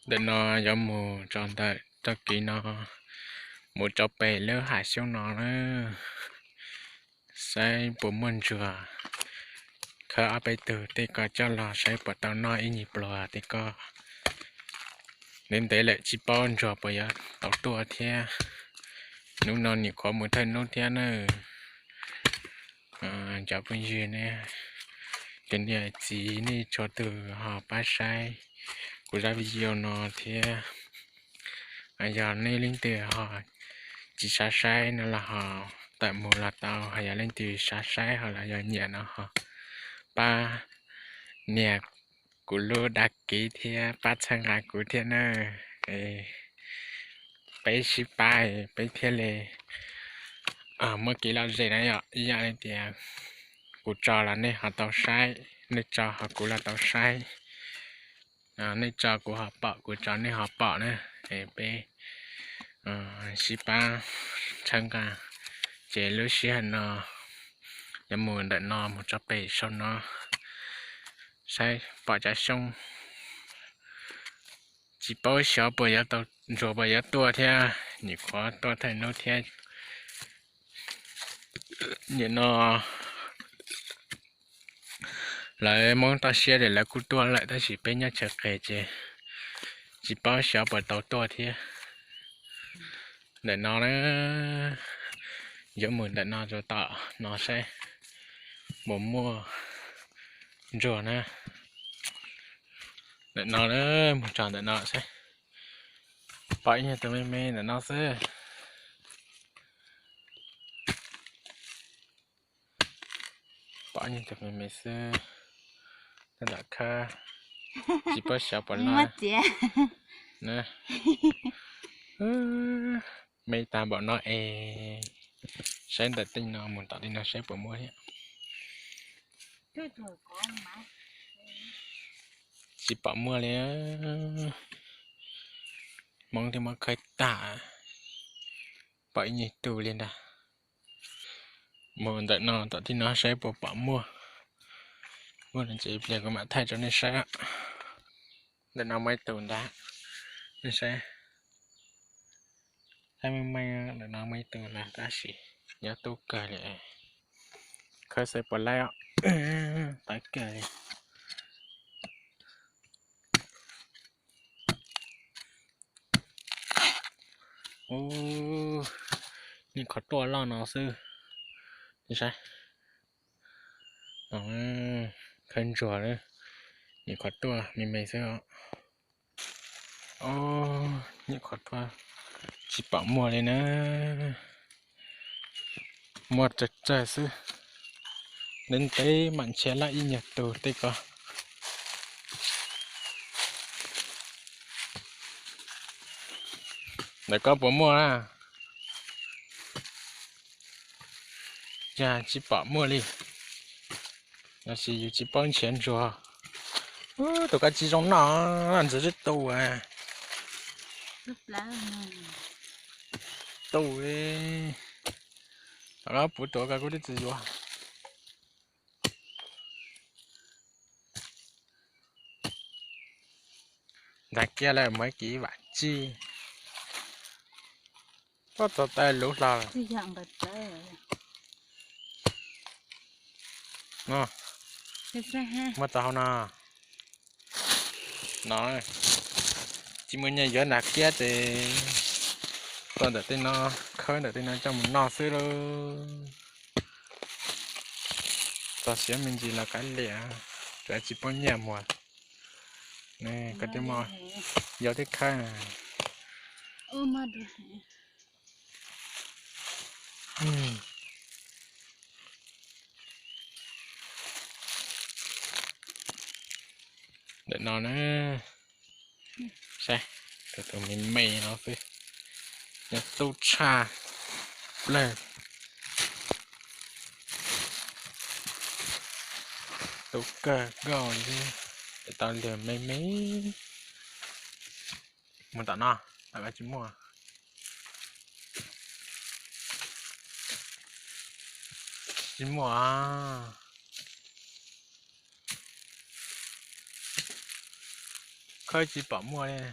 Ntawm no yuav mus tso ntawm tag kis no, mus tso pem lub hav xyoob no na, saib puas muaj ntsuag. Khawb ob peb tug tej ko coj los saib puas tau noj ib nyuag pluag tej ko. Ntev ntev lawm tsis paub ntsuag puas yuav tau tuaj thiab. Hnub no nim qhuav mus thawj hnub thiab na. Cov phooj ywg ne, cov niam txiv nej txhua tus ho pab saib kuv zaj video no thiab. Yog nej leej twg ho tsis xav saib no los ho tawm mus los tau, ho yog leej twg xav saib ho los yog nyiam no ho pab nias kuv lub dag kiv thiab pab txhawb nqa kuv thiab na. Peb sib pab peb thiaj li muaj kev lom zem na yom. Ib yam li tias kuv tso los nej ho tau saib, nej tso ho kuv los tau saib, nej tso kuv ho pom, kuv tso nej ho pom na. Peb sib pab txhawb nqa, ces lub sij hawm no yuav mus ntawm no mus tso pem saum no saib pom cov xyoob. Tsis paub xyov puas yuav tau ntsuag puas yuav tuaj thiab, nim qhuav tuaj thawj hnub thiab. Nim no lawv Hmoob toj siab ces lawv kuj tuaj lawm tab sis peb nyob chaw qis ces tsis paub xyov puas tau tuaj thiab. Ntawm no na, yuav mus ntawm no rau tom no saib puas muaj ntsuag na. Ntawm no na, mus tso ntawm no saib. Pom ib nyuag tus me me ntawm no xwb. Pom ib nyuag tus me me xwb. Tab tom khawb, tsis paub xyov puas loj. Me tag npaum no es, saib ntawm tej no mus tom tej no saib puas muaj thiab. Tsis pom muaj li. Hmoob twb muab khawb tag, pom ib nyuag tus li ntag. Mus ntawm no tom tej no saib puas pom muaj. Muaj no ces ib pliag kuv mam thaij rau nej saib. Ntawm no muaj ib tus ntag, nej saib. Thaij meej meej, ntawm no muaj ib tug ntag tab sis nyob tub kawg li. Khawb saib puas laib os. Tawv kawg li. Ub, niag qhov tuaj loj no xwb. Saib, khawb ntsuag, niag qhov tuaj me me xwb os. Niag qhov tuaj tsis pom muaj li na. Muaj tsawg tsawg xwb. Ntev ntev mam nrhiav laj ib nyuag tus tej ko. Ntawm ko puas muaj na? Yog tsis pom muaj li. Los sis yus tsis paub nrhiav ntsuag. Tus ko tsis zoo noj, ntsuag twb tu. Tu. Tom qab puv tuav ko kuj twb tsis yuav. Ntag kiag lawm, muaj ib kis vam tsij. Pob txog taw luv hlo. Muaj txog hauv no. No, tsis muaj nyiaj yuav nram kiab ces tuaj ntawm tej no, khawb ntawm tej no coj mus noj xwb lauj. Txog siav me ntsis los kav liam, tsuas tsis poob nyiaj muag. Koj twb muaj yau thiab khawb. Ntawm no na, saib, tus tus me me no xwb, nyob tub tshaj plawg, tub kawg nkaus li, tau lwg me me. Mus tom no, tom ko tsis muaj. Tsis muaj. khawb tsis pom muaj li.